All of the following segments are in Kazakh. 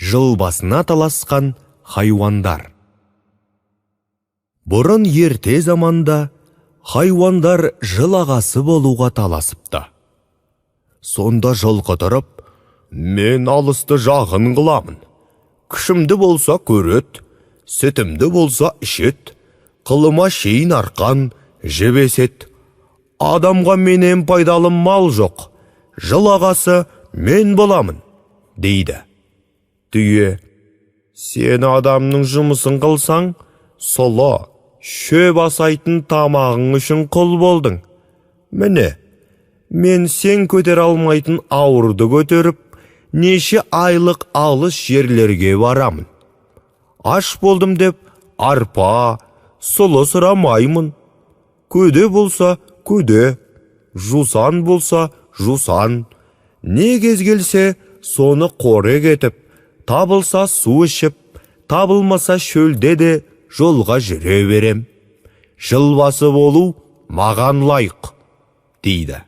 Жыл басына таласқан хайуандар. Бұрын ерте заманда хайуандар жыл ағасы болуға таласыпты. Сонда жылқы тұрып, «Мен алысты жақын қыламын. Күшімді болса көрет, сүтімді болса ішет, қылыма шейін арқан, жіп есет. Адамға менен пайдалы мал жоқ, жыл ағасы мен боламын», дейді. Түйе, «Сен адамның жұмысын қылсаң, сұлы, шөп асайтын тамағың үшін құл болдың. Міне, мен сен көтере алмайтын ауырды көтеріп, неше айлық алыс жерлерге барамын. Аш болдым деп арпа, сұлы сұрамаймын. Көде болса көде, жусан болса жусан, не кез келсе соны қорек етіп, табылса су ішіп, табылмаса шөлде де жолға жүре берем. Жыл басы болу маған лайық», дейді.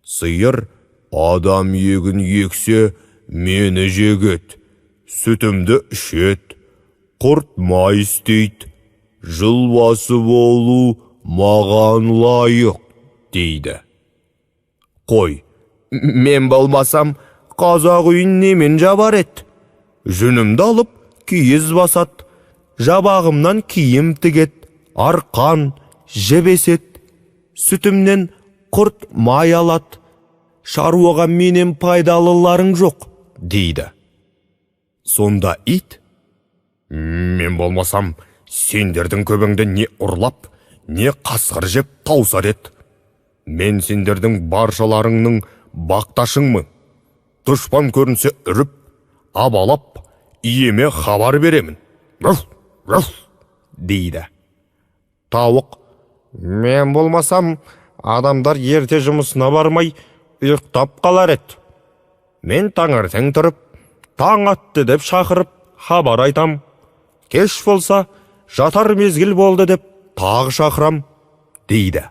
Сиыр, «Адам егін ексе, мені жегет, сүтімді ішет, құрт май істейді. Жыл басы болу маған лайық», дейді. Қой, «Мен болмасам, қазақ үйін немен жабар еді? Жүнімді алып, киіз басады, жабағымнан киім тігет, арқан, жіп есет, сүтімнен құрт май алады. Шаруаға менен пайдалыларың жоқ», дейді. Сонда ит, «Мен болмасам, сендердің көбіңді не ұрлап, не қасқыр жеп тауысар еді. Мен сендердің баршаларыңның бақташыңмын. Дұшпан көрінсе үріп, абалап, иеме хабар беремін. Руф, руф», дейді. Тауық, «Мен болмасам, адамдар ерте жұмысына бармай, ұйықтап қалар еді. Мен таңертең тұрып, таң атты деп шақырып, хабар айтам. Кеш болса, жатар мезгіл болды деп тағы шақырам», дейді.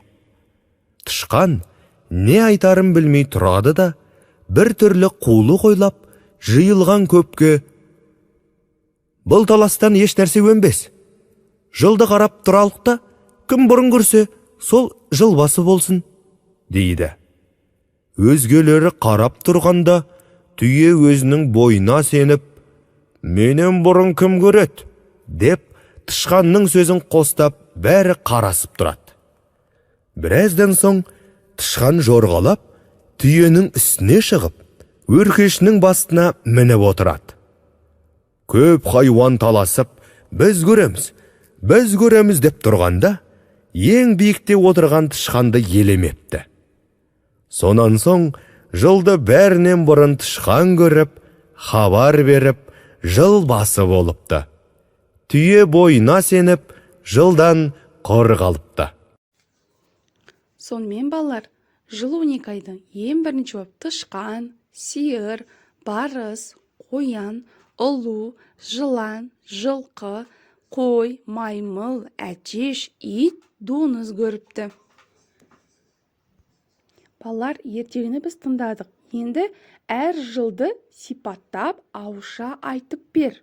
Тышқан не айтарын білмей тұрады да, бір түрлі қулық ойлап, жиылған көпке, «Бұл таластан еш нәрсе өнбес. Жылды қарап тұралық та, кім бұрын көрсе, сол жыл басы болсын», дейді. Өзгелері қарап тұрғанда, түйе өзінің бойына сеніп, «Менен бұрын кім көреді?» деп, тышқанның сөзін қостап, бәрі қарасып тұрады. Біраздан соң тышқан жорғалап, түйенің үстіне шығып, өркешінің басына мініп отырады. Көп хайуан таласып, «Біз көреміз, біз көреміз» деп тұрғанда, ең биікте отырған тышқанды елемепті. Сонан соң жылды бәрінен бұрын тышқан көріп, хабар беріп, жыл басы болыпты. Түйе бойына сеніп, жылдан құр қалыпты. Сонымен, балалар, жыл 12 айды ең бірінші болып тышқан, сиыр, барыс, қоян, ұлу, жылан, жылқы, қой, маймыл, әтеш, ит, доңыз көріпті. Балалар, ертегіні біз тыңдадық. Енді әр жылды сипаттап, ауызша айтып бер.